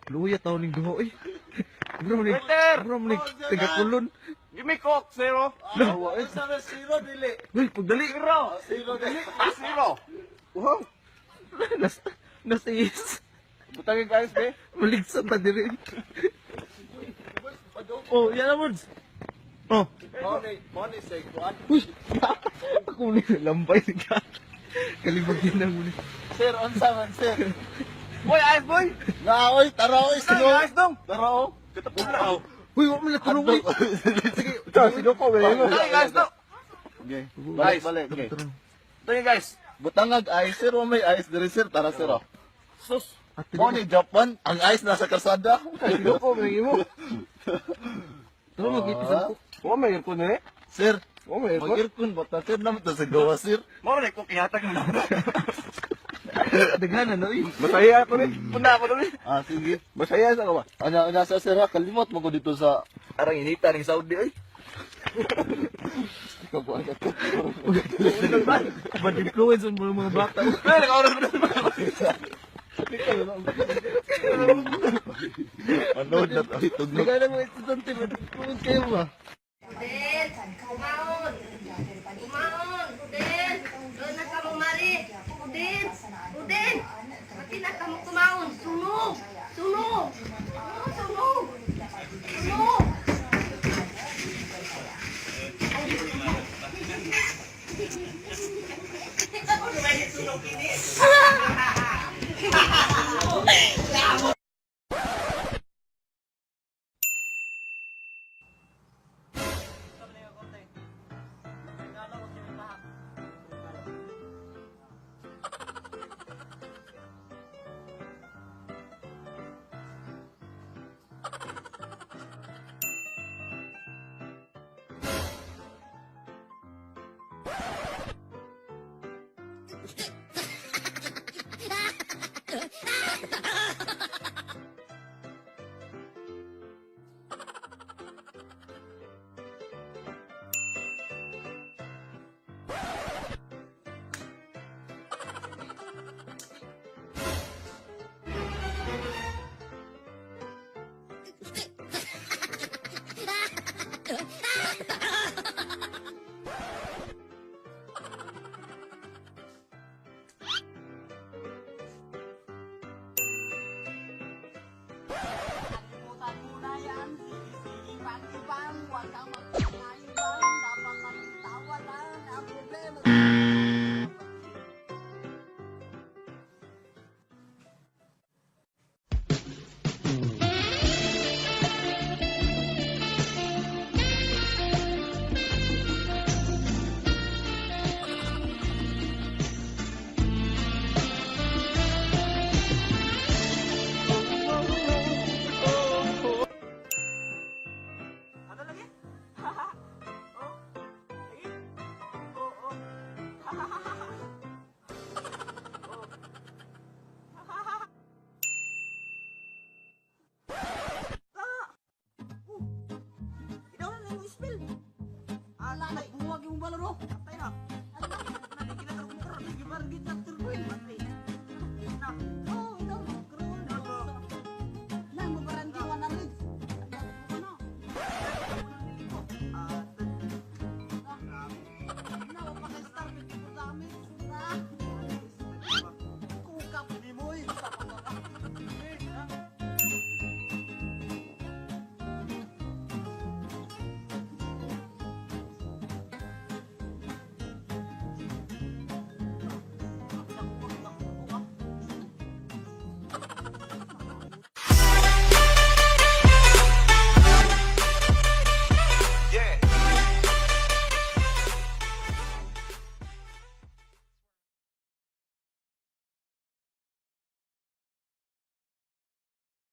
Luya taon ning duha oy. Bro ni. Waiter! Bro ni taga-kulon. Give me Coke, zero. Awa eh. Zero dili. Uy, pagdali. Zero. Zero dili. Zero. Wow. Nas nasa is. Butangin guys, be. Maligsan ta diri. Oh, yan ang words. Oh. Money, money say kuan. Uy. Ako ni lambay ni ka. Kalibog din ang muli. Sir, unsa man sir? Boy, ayos boy. Na oy, tara oy, Sino? sino? Ayos dong. Tara oh. Katapula. Uy, wa man natulong uy. Sige. Sino ko, be? Butangin guys dong. Okay. Balik, balik. Okay. Butangin guys. Butangag ice sir, wa may ice diri sir, tara sir oh. Sus. Ate, Money Japan, ang ice nasa kalsada. Sino ko, be mo. Tara mag-ipisan ko. Wa may aircon eh. Sir, Wa may aircon. mag-aircon ba ta sir naman ta sa gawa sir? Mao na ko kihatag mo. Daghan na uy. Masaya ako ni. Puna ako dali. Ah, sige. Masaya sa ko ba? Ana, ana sa sir ha, kalimot mo ko dito sa Arang inita ning Saudi oy. Bad influence on mga bata. Well, naka-oras pa na. Manood na tayo tugnog. Daghan na mga estudyante, bad influence kayo ba? Pudel, kumaon. Kumaon, Pudel. Doon na ka mo, Mari. Pudel, Pudel. Pati na ka mo kumaon. Sunog, sunog. Oh, sunog. Sunog. Kalimutan mo na yan. Sige, sige, pang ibang. Huwag kang magpakaiwan. Dapat magtawa lang ang problema. Ano lagi? Oh. Lagi? Oh, oh. Oh. Ikaw na yung spell. Ala, nagbuwag yung balaro. Patay na. Ala, nagkita ka kung karoon. Nag-bargit na turbo. Patay.